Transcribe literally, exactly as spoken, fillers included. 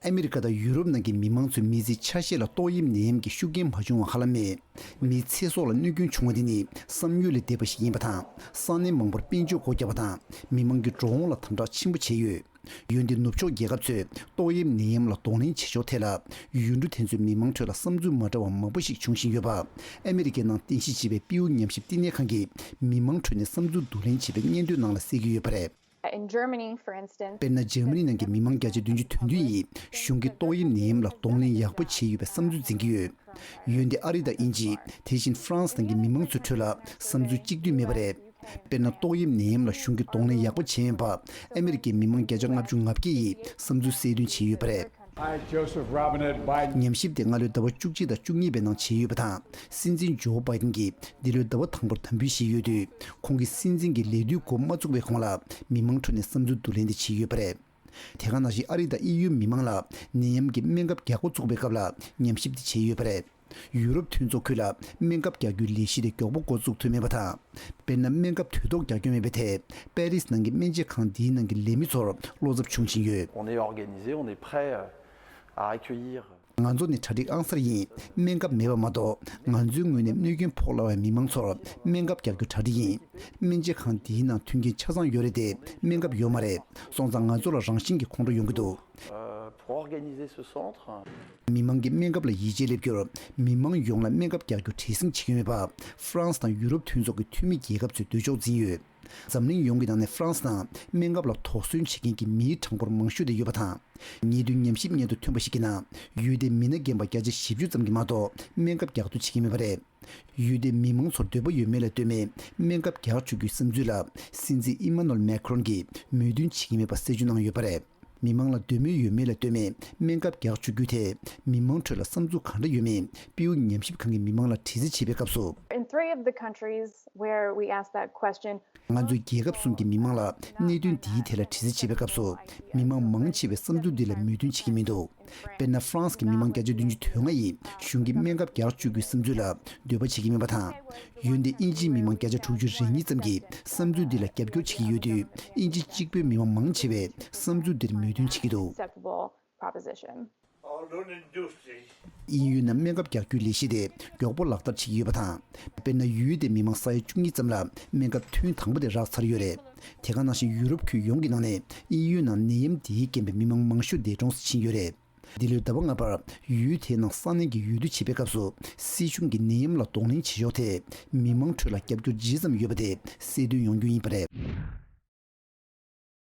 ཨ་མི་རི་ཀ་དང་ཡུ་རོབ་ནང་གི་མི་མང་ཚོའི་མི་ཚེའི་ཆ་ཤས་ལ་ཏོག་དབྱིབས་ནད་ཡམས་ཀྱི་ཤུགས་རྐྱེན་མ་བྱུང་བ་ཧ་ལམ་མེད། མིའི་ཚེ་སྲོག་ལ་གནོད་སྐྱོན་བྱུང་བ་འདི་ནི་བསམ་ཡུལ་ལས་འདས་པ་ཞིག་ཡིན་པ་དང་། ས་གནས་མང་པོར་དཔལ་འབྱོར་སྒོ་བརྒྱབ་པ་དང་། མི་མང་གི་འགྲོ་འོང་ལ་དམ་དྲག་ཆེན་པོ་བྱས་ཡོད། འོན་ཏེ་ནུབ་ཕྱོགས་རྒྱལ་ཁབ་ཚོས་ཏོག་དབྱིབས་ནད་ཡམས་ལ་གདོང་ལེན་བྱེད་ཕྱོགས་ཐད་ལ། ཡུལ་གྲུ་དེ་ཚོའི་མི་མང་ཁྲོད་ལ་བསམ་ཚུལ་མ་འདྲ་བ་མང་པོ་ཞིག་འབྱུང་བཞིན་ཡོད་པ། ཨ་མི་རི་ཀའི་ནང་རྟེན་གཞི་བྱས་པའི་པིའུ་ཉམས་ཞིབ་བསྟི་གནས་ཁང་གིས་མི་མང་ཁྲོད་ནས་བསམ་ཚུལ་བསྡུ་ལེན་བྱས་པའི་སྙན་ཐོའི་ནང་ལ་གསལ་གྱི་ཡོད་པ་རེད། In Germany, for instance, དཔེར་ན། འཇར་མ་ནི་ནང་གི་མི་མང་བརྒྱ་ཆ་བདུན་ཅུ་དོན་བདུན་ཡིས་གཞུང་གིས་ཏོག་དབྱིབས་ནད་ཡམས་ལ་གདོང་ལེན་ཡག་པོ་བྱས་ཡོད་པའི་བསམ་ཚུལ་འཛིན་གྱི་ཡོད། འོན་ཏེ་ཨ་རི་དང་དབྱིན་ཇི། དེ་བཞིན་ཧྥ་རན་སི་ནང་གི་མི་མང་ཚོའི་ཁྲོད་ལ་བསམ་ཚུལ་གཅིག་མཐུན་མེད་པ་རེད། དཔེར་ན། ཏོག་དབྱིབས་ནད་ཡམས་ལ་གཞུང་གིས་གདོང་ལེན་ཡག་པོ་བྱས་མེད་པ། ཨ་མི་རི་ཀའི་མི་མང་བརྒྱ་ཆ་ལྔ་བཅུ་ང་བརྒྱད་ཡིས་བསམ་ཚུལ་གསལ་སྟོན་བྱས་ཡོད་པ་རེད། I, Joseph Robinette Biden. ཉམས་ཞིབ་དེ་སྔ་ལོའི་ཟླ་བ་བཅུ་གཅིག་དང་བཅུ་གཉིས་པའི་ནང་བྱས་ཡོད་པ་དང་། སྲིད་འཛིན་ཇོ་བྷའི་ཏིན་གྱིས་འདི་ལོའི་ཟླ་བ་དང་པོར་དམ་འབུལ་བཞེས་ཡོད་དུས། ཁོང་གིས་སྲིད་འཛིན་གྱི་ལས་དུས་འགོ་མ་བཙུགས་པའི་གོང་ལ་མི་མང་ཁྲོད་ནས་བསམ་ཚུལ་བསྡུ་ལེན་དེ་བྱས་ཡོད་པ་རེད། དེ་ག་ནང་བཞིན་ཨ་རི་དང་དབྱིན་ཡུལ་མི་མང་ལ་ནད་ཡམས་ཀྱི་སྨན་ཁབ་རྒྱག་འགོ་བཙུགས་པའི་སྐབས་ལ་ཉམས་ཞིབ་དེ་བྱས་ཡོད་པ་རེད། ཡུ་རོབ་མཐུན་ཚོགས་ཁུལ་ལ་སྨན་ཁབ་རྒྱག་རྒྱུའི་ལས་གཞི་དེ་མགྱོགས་པོ་འགོ་བཙུགས་ཐུབ་མེད་པ་དང་། དཔེར་ན། སྨན་ཁབ་དུས་ཐོག་རྒྱག་རྒྱུ་མེད་པའི་ཐད། པེ་རིས་ནང་གི་སྨན་དཔྱད་ཁང་འདིའི་ནང་གི་ལས་མི་ཚོར་བློ་འཚབ་བྱུང་བཞིན་ཡོད། On est organisé, on est prêt, euh, à accueillir. ང་ཚོ་ནི་གྲ་སྒྲིག་ཨང་གསར་ཡིན། སྨན་ཁབ་མེད་པ་མ་གཏོགས། ང་ཚོའི་ངོས་ནས་གནོད་སྐྱོན་ཕོག་སླ་བའི་མི་མང་ཚོར་སྨན་ཁབ་རྒྱག་རྒྱུ་གྲ་སྒྲིག་ཡིན། སྨན་དཔྱད་ཁང་འདིའི་ནང་མཐུན་རྐྱེན་ཆ་ཚང་ཡོད་རེད་དེ། སྨན་ཁབ་ཡོད་མ་རེད། སོང་ཙང་ང་ཚོ་ལ་རང་བཞིན་གྱིས་ཁོང་ཁྲོ་ཡོང་གི་འདུག Euh, pour organiser ce centre. མི་མང་གིས་སྨན་ཁབ་ལ་ཡིད་ཆེས་སླེབས་རྒྱུར། མི་མང་ཡོངས་ལ་སྨན་ཁབ་རྒྱག་རྒྱུ་བྲེལ་ཟིང་བྱེད་ཀྱི་མེད་པ། ཧྥ་རན་སི་དང་ཡུ་རོབ་མཐུན་ཚོགས་ཀྱི་འཐུས་མི་རྒྱལ་ཁབ་ཚོས་འདོད་ཕྱོགས་འཛིན་ཡོད། འཛམ་གླིང་ཡོངས་ཀྱི་ནང་ནས་ཧྥ་རན་སི་ནང་སྨན་ཁབ་ལ་དོགས་ཟོན་བྱེད་མཁན་གྱི་མིའི་གྲངས་འབོར་མང་ཤོས་དེ་ཡོད་པ་དང་། ཉེ་དུས་ཉམས་ཞིབ་སྙན་ཐོ་ཐོན་པ་ཞིག་གི་ནང་། ཡུལ་དེའི་མི་སྣ་རྒན་པ་བརྒྱ་ཆ་བཞི་བཅུ་ཙམ་གྱིས་མ་གཏོགས་སྨན་ཁབ་རྒྱག་འདོད་བྱེད་ཀྱི་མེད་པ་རེད། ཡུལ་དེའི་མི་མང་ཚོར་འདོད་པ་ཡོད་མེད་ལ་ལྟོས་མེད་སྨན་ཁབ་རྒྱག་བཅུག་རྒྱུའི་བསམ་ཚུལ་ལ། སྲིད་འཛིན་ཨི་མ་ནུ་ཨེལ་མེ་ཁ་རོན་གྱིས་མོས་མཐུན་བྱེད་ཀྱི་མེད་པ་གསལ་བརྗོད་གནང་ཡོད་པ་རེད། མི་མང་ལ་འདོད་མོས་ཡོད་མེད་ལ་ལྟོས་མེད་སྨན་ཁབ་རྒྱག་བཅུག་རྒྱུ་དེ་མི་མང་ཁྲོད་ལ་བསམ་ཚུལ་གང་འདྲ་ཡོད་མེད་པིའུ་ཉམས་ཞིབ་ཁང་གི་མི་མང་ལ་དྲི་རྩད་བྱེད་པའི་སྐབས་སུ། In three of the countries where we asked that question, ང་ཚོས་རྒྱལ་ཁབ་གསུམ་གྱི་མི་མང་ལ་གནད་དོན་འདིའི་ཐད་ལ་དྲི་རྩད་བྱེད་པའི་སྐབས་སུ། མི་མང་མང་ཆེ་བས་བསམ་ཚུལ་འདི་ལ་མོས་མཐུན་བྱེད་ཀྱི་མི་འདུག་དཔེར་ན། ཧྥ་རན་སི་གི་མི་མང་བརྒྱ་ཆ་བདུན་ཅུ་དོན་ལྔ་ཡིས་གཞུང་གིས་སྨན་ཁབ་རྒྱག་བཅུག་རྒྱུའི་བསམ་ཚུལ་ལ་འདོད་པ་བྱེད་ཀྱི་མེད་པ་དང་། འོན་ཏེ་དབྱིན་ཇིའི་མི་མང་བརྒྱ་ཆ་དྲུག་ཅུ་རེ་གཉིས་ཙམ་གྱིས་བསམ་ཚུལ་འདི་ལ་རྒྱབ་སྐྱོར་བྱེད་ཀྱི་ཡོད་དུས། དབྱིན་ཇི་གཅིག་པུའི་མི་མང་མང་ཆེ་བས་བསམ་ཚུལ་འདིར་མོས་མཐུན་བྱེད་ཀྱི་འདུག Acceptable proposition. དབྱིན་ཡུལ་ནང་སྨན་ཁབ་རྒྱག་རྒྱུའི་ལས་གཞི་དེ་མགྱོགས་པོ་ལག་བསྟར་བྱེད་ཀྱི་ཡོད་པ་དང་། དཔེར་ན། ཡུལ་དེའི་མི་མང་ས་ཡ་བཅུ་གཉིས་ཙམ་ལ་སྨན་ཁབ་ཐུན་དང་པོ་དེ་རག་ཚར་ཡོད་རེད། དེ་ག་ནང་བཞིན་ཡུ་རོབ་ཁུལ་ཡོངས་ཀྱི་ནང་ནས་དབྱིན་ཡུལ་ནང་ནད་ཡམས་འདིའི་རྐྱེན་པས་མི་མང་མང་ཤོས་འདས་གྲོངས་སུ་ཕྱིན་ཡོད་རེད། འདི་ལོའི་ཟླ་བ་ལྔ་པར་ཡུལ་དེའི་ནང་ས་གནས་ཀྱི་འོས་བསྡུ་བྱེད་པའི་སྐབས་སུ། སྲིད་གཞུང་གིས་ནད་ཡམས་ལ་གདོང་ལེན་བྱེད་ཕྱོགས་ཐད་མི་མང་ཁྲོད་ལ་རྒྱབ་སྐྱོར་ཇི་ཙམ་ཡོད་པ་དེ་གསལ་སྟོན་ཡོང་རྒྱུ་ཡིན་པ་རེད།